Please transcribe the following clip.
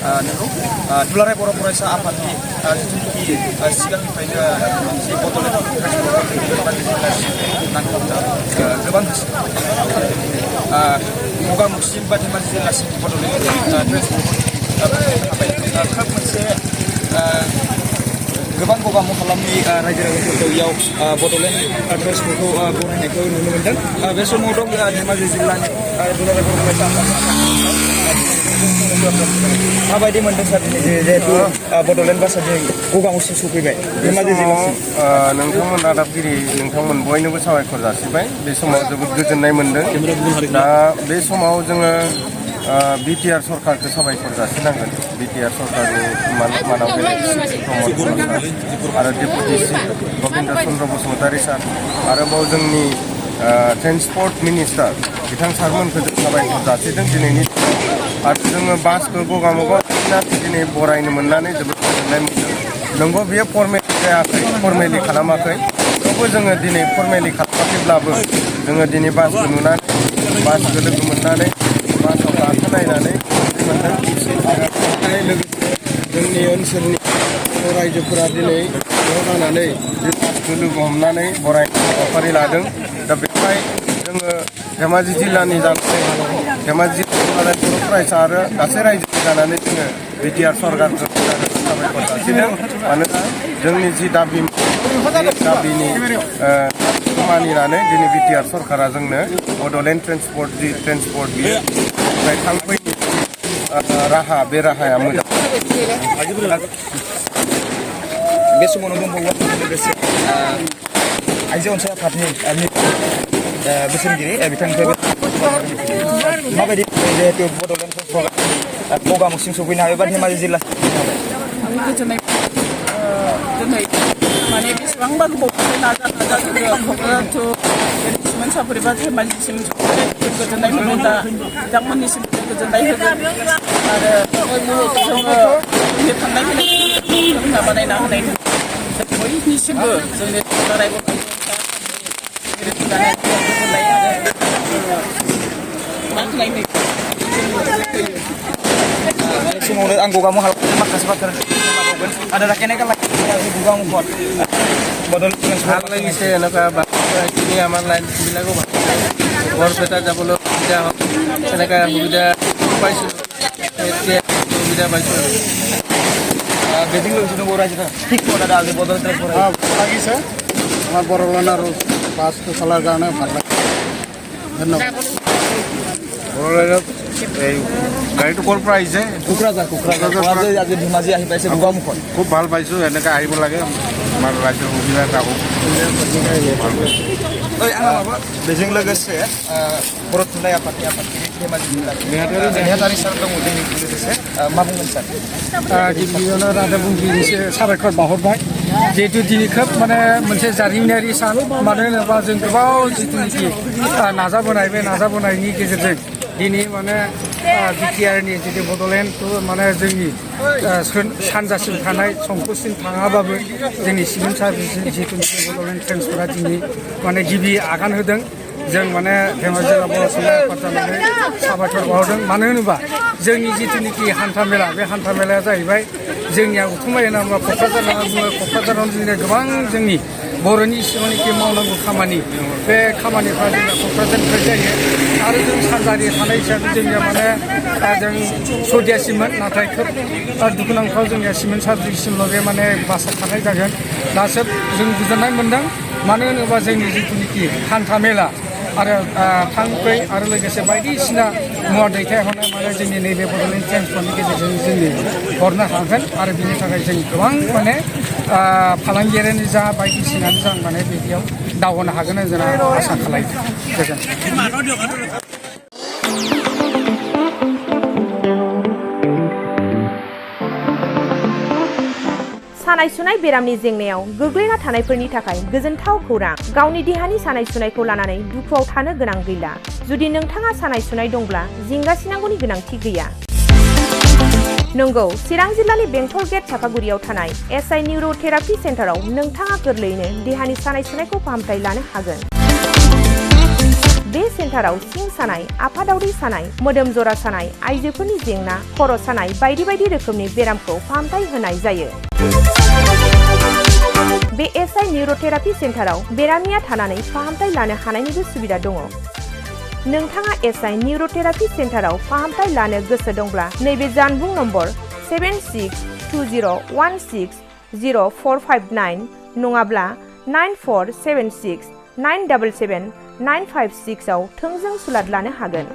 नोंगौ दुलाराय बर' फरायसा आफादनि जिथुनिखि सिगांनिफ्रायनो जि बड'लेण्ड नांगौ गोबां गगामुगसिम बा धेमाजि जिल्लासिम बड'लेण्ड ट्रेन्सपर्ट खोब मोनसे गोबां गगामुग हालामनि रायजो राजाफोरखौ इयाव बड'लेण्ड ट्रेन्सपर्टखौ बरायनायखौ नुनो मोनदों। बे समाव दं धेमाजि जिल्लानि दुलाराय बर' फरायसा माबायदि मोनदों सार जिहेतु बड'लेण्ड बासआ गगामुगसिम सफैबाय धेमाजि जिल्लासिम नोंथांमोन रादाबगिरि नोंथांमोन बयनोबो साबायखर जासिबाय। बे समाव जोबोद गोजोननाय मोनदों। दा बे समाव जोङो बिटिआर सरकारखौ साबायखर जासिनांगोन। बिटिआर सरकारनि मानाव प्रमद आरो डेपुटि चिफ गबिन्द चन्द्र बसुमतारी सार आरोबाव जोंनि ट्रेन्सपर्ट मिनिस्टार बिथां सारमोनखौ जों साबायखर जासिदों दिनैनि आरो जोङो बासखौ गगामुगाव दिनै बरायनो मोननानै जोबोद गोजोननाय मोनदों। नंगौ बेयो फर्मेलि खालामाखै थेवबो जोङो दिनै फर्मेलि खालामाखैब्लाबो जोङो दिनै बासखौ नुनानै बासखौ लोगो मोननानै बासाव गाखोनायनानै मोनदों। लोगोसे जोंनि ओनसोलनि रायजोफोरा दिनै ज' जानानै बे बासखौ लोगो हमनानै बरायनो हाबाफारि लादों। दा बेवहाय जोङो धेमाजि जिल्लानि धेमाजि जिल्लानि बर' फरायसा आरो गासै रायजो जानानै जोङो बिटिआर सरकारखौ साबायखर जासिदों। मानोना जोंनि जि दाबिनि मानिनानै दिनै बिटिआर सरकारा जोंनो बड'लेण्ड ट्रेन्सपर्ट बियो थांफैनि राहा बे राहाया मोजां। बे समावनो दंबावो लोगोसे आइजो अनसाय आफादनि बोसोनगिरि बिथांनिफ्रायबो माबायदि जिहेतु बड'लेण्ड गगामुगसिम सफैनो हाबाय बा धेमाजि जिल्लासिम गोजोननाय दिनै माने बेसेबांबा गोबाव नाजा जोङो क'क्राझार सिमोन साफुरि बा धेमाजिसिम गोजोननाय मोनो। दा बिथांमोननिसिम गोजोननाय होगोन आरो जोङो थांनाय फैनाय बानायना होनाय बयनिसिमबो जोंनि दुलाराय समावनो आं गगामुग हालामनि माखासे बाथ्रा माबावगोन ada rakyatnya kan lagi bugang buat বদল ভাল লাগিছে। এনেকুৱা বাছখিনি আমাৰ লাইনবিলাকো ভাল বৰপেটা যাবলৈ সুবিধা হওক এনেকুৱা সুবিধা পাইছোঁ। এতিয়া সুবিধা পাইছোঁ। বেজিং লোকজন বৰ ৰাইজে ঠিক কৰা আজি বদল লাগিছে আমাৰ বড়োলেণ্ড আৰু বাছটো চলাৰ কাৰণে ভাল লাগে। ধন্যবাদ। বড়োলেণ্ডত এই গাড়ীটো ক'ৰ পৰা আহিছে? কোকৰাঝাৰ আজি ধেমাজি আহি পাইছে গগামুখত। খুব ভাল পাইছোঁ। এনেকৈ আহিব লাগে আমাৰ ৰাজ্যৰ সুবিধা এটা হ'ব। बेजों लोगोसे बर' थुनलाइ आफादनि आफादगिरि धेमाजि जिल्लानि नेहाथारि सार दङ दिनैजों लोगोसे मा बुंगोन सार? गिबियावनो रादाब बुंगिरिनिसो साबायखर बावहरबाय। जिहेतु दिनै खोब माने मोनसे जारिमिनारि सान। मानो होनोबा जों गोबाव जिथुनिखि नाजाबोनाय बे नाजाबोनायनि गेजेरजों दिनै माने बिटिआरनि जितु बड'लेण्डखौ माने जोंनि सानजासिम थानाय संकससिम थाङाबाबो जोंनि सिभिल सार्भिसनि जिथुनिखि बड'लेण्ड ट्रेन्सपर्टआ दिनै माने गिबि आगान होदों। जों माने धेमाजि जिल्ला बर' थुनलाइ आफाद जानानै साबायखर बावहरदों। मानो होनोबा जोंनि जिथुनिखि हान्था मेला बे हान्था मेलाया जाहैबाय जोंनिया उथुमाय होनना बुङो क'क्राझार होनना बुङो। क'क्राझाराव जोंनिया गोबां जोंनि बर'नि सिबांनिखि मावनांगौ खामानि बे खामानिफ्रा जोंना क'क्राझारनिफ्राय जायो। आरो जों सानजारि थानाय हिसाबै जोंनिया माने जों सदियासिममोन नाथाय खोब दुखुनांथाव जोंनिया सिमेन्ट सार्भिससिमल' बे माने बासा खारनाय जागोन। दासो जों गोजोननाय मोनदों। मानो होनोबा जोंनि जिथुनिखि हान्था मेला आरो थांफै आरो लोगोसे बायदिसिना मुवा दैथायहरनाय माने जोंनि नैबे बड'लेण्ड ट्रेन्सपर्टनि गेजेरजों जोंनि हरनो हागोन। आरो बिनि थाखाय जों गोबां माने फालांगियारियानो जा बायदिसिनानो जा माने बिदियाव दावगानो हागोन होननानै जों आसा खालामो। गोजोन्थों। सानाय सुनाय बेरामनि जेंनायाव गोग्लैना थानायफोरनि थाखाय गोजोनथाव खौरां। गावनि देहानि सानाय सुनायखौ लानानै दुखुआव थानो गोनां गैला। जुदि नोंथाङा सानाय सुनाय दंब्ला जिंगासिनांगौनि गोनांथि गैया। नंगौ, चिरां जिल्लानि बेंटल गेट चापागुरियाव थानाय एसआइ निउर' थेरापि सेन्टाराव नोंथाङा गोरलैयैनो देहानि सानाय सुनायखौ फाहामथाय लानो हागोन। बे सेन्टाराव सिं सानाय, आफादावरि सानाय, मोदोम जरा सानाय, आइजोफोरनि जेंना, खर' सानाय बायदि बायदि रोखोमनि बेरामखौ फाहामथाय होनाय जायो। बे एसआइ निउर'थेरापि सेन्टाराव बेरामिया थानानै फाहामथाय लानो हानायनिबो सुबिदा दङ। नोंथाङा एसआइ निउर'थेरापि सेन्टाराव फाहामथाय लानो गोसो दंब्ला नैबे जानबुं नम्बर 7620160459 नङाब्ला 9476977956 आव थोंजों सुलाद लानो हागोन।